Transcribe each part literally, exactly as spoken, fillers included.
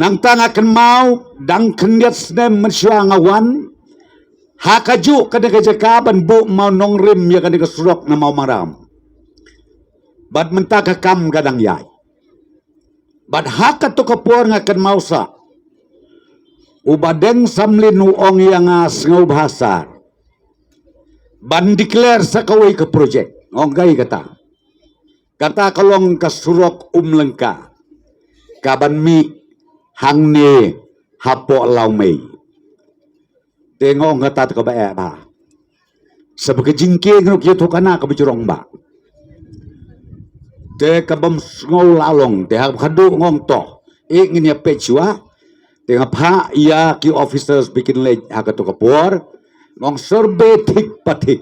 Nangta nga kynmaw dang khyndiat snem mynshuwa nga wan ha kajuh kane ka jaka ban buh mawnongrim ïa kane ka surok na Mawmarang. Bad mynta ka kam ka dang ïaid. Bad ha kato ka por nga kynmaw sa u Bah Deng Samlin u ong ïa nga, sngewbha sir, ban declare sa kawei ka project. Ong kaei kata? Kata ka long ka surok Umlyngka ka ban mih hangne hapoh Lawmei. Te nga ong kata te kaba eh bha. Sa ba ka jingkieng ruh ki ïathuh kane kaba jrong bha. Te ka bym sngew la long, te haba khadduh nga ong to, eh, ngin ïa peit shuwa. Te nga phah ïa ki officers ba kin leit ha kato ka por, nga ong survey thik pa thik.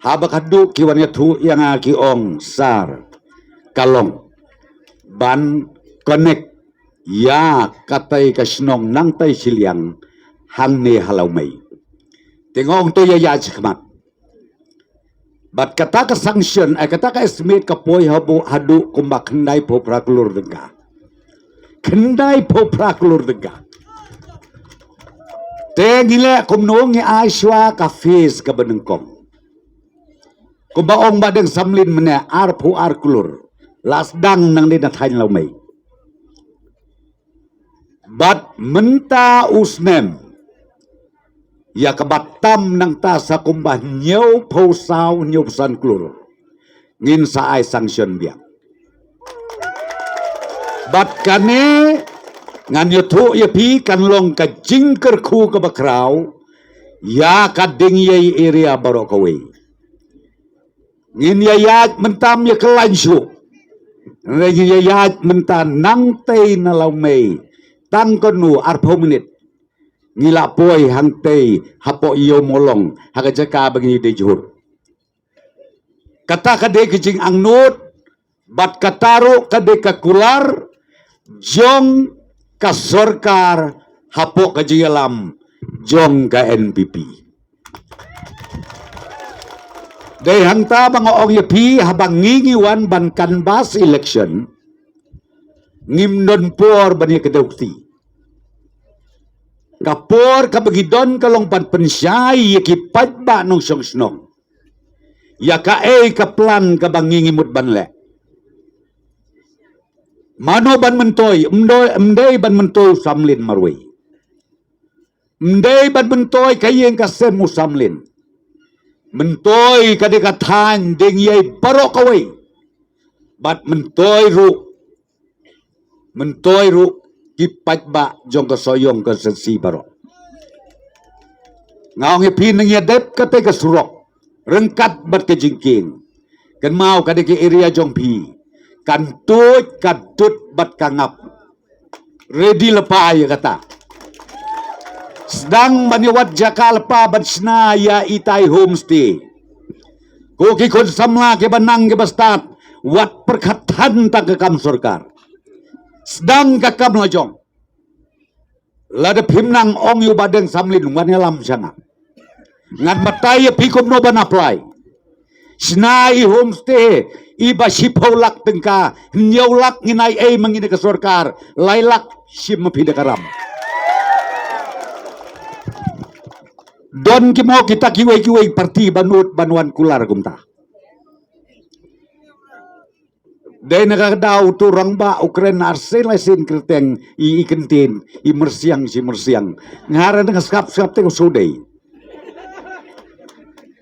Haba khadduh ki wan ïathuh ïa nga ki ong sir, ka long ban connect ïa katei ka shnong nangtei shiliang hangne ha Lawmei. Te nga ong to ïa ïaid shakhmat. Bad kata ka sanction, eh, kata ka estimate ka poi habu-, haduh kumba khyndaiphew phra klur tyngka. Khyndaiphew phra klur tyngka. Te ngi leh kumno? Ngi ai shuwa ka phase kaba nyngkong. Kumba ong Bah Deng Samlin mynne, arphew ar klur la sdang nangne na thaiñ Lawmei. Bad mynta u snem, ïa kaba tam nangta sa kumba hynñiewphew saw, hynñiewphew san klur ngin sa ai sanction biang. Bad kane ngan ïathuh ïa phi kan long ka jingkyrkhu kaba khraw ïa ka Diengiei area baroh kawei. Ngin ïa ïaid mynta, ym ïa kyllaiñ shuh. Ngin ïa ïaid mynta nangtei na Lawmei. Tang kano, arphew minit ngi la poi hangtei hapoh Ïew Mawlong, ha ka jaka ba ngi dei jhur. Kata ka dei ka jingangnud, bad kata ruh ka dei ka kular jong ka sorkar hapoh ka jingïalam jong ka N P P. Dei hangta ba nga ong ïa phi, haba ngi ngi wan ban canvass election, ngim don por ban ïa kdew kti. Ka por kaba ngi don ka long ban pynshai ïa ki paidbah nongshong shnong ïa kaei ka plan kaba ngi ngi mut ban leh. Mano ban myntoi? Ym dei, ym dei ban myntoi u Samlin marwei. Ym dei ban myntoi ka ïing ka sem u Samlin. Myntoi ka dei ka thaiñ Diengiei baroh kawei. Bad myntoi ruh, myntoi ruh ki paidbah jong ka Sohiong constituency baroh. Nga ong ïa phi, nang ïa dep katei ka surok ryngkat bad ka jingkieng. Kynmaw ka dei ka area jong phi. Kan tuid, ka dud bad ka ngap. Ready lypa ïa kata. Sdang ban ïa wad jaka lypa ban shna ïa itai homestay. Ko ki khun samla kiba nang kiba stad, wat pyrkhat than tang ka kam sorkar. Sdang ka kam la jong. Lada phim nang, ong ïa u Bah Deng Samlin, wan ïalam sha nga. Ngan batai ïa phi kumno ban apply. Shna i homestay iba shiphew lak tyngka, hynñiew lak ngin ai ei ma ngi na ka sorkar, lai lak shim ma phi da ka ram. Don ki mo kita kiwei kiwei parti ba nud ban wan kular kumta. Dei na ka daw utu u rangbah u kren arsien lai sien kyrteng i, i kyntien i myrsiang shi myrsiang. Nga hap da nga sngap sngap te u shu dei.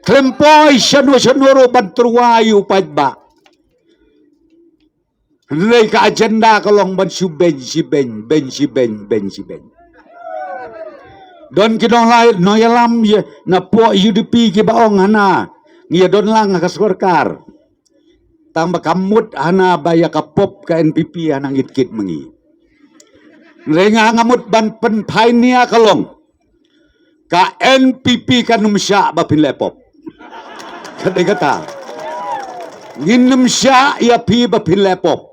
Khlem poi shano shano ruh ban tyrwa ïa u paidbah. Hynrei ka agenda ka long ban shu beiñ shi beiñ, beiñ shi beiñ, beiñ shi beiñ. Don ki nonglai, nongïalam ïa na pdeng U D P kiba ong hana ngi ïa don lang ha ka sorkar. Tang ba ka mut hana ba ïa ka pop ka N P P hana ngit kit ma ngi. Hynrei nga, nga mut ban pynphai nia ka long, ka N P P kan ym shah ba phin leh pop. Ka dei kata. Ngin ym shah ïa phi ba phin leh pop.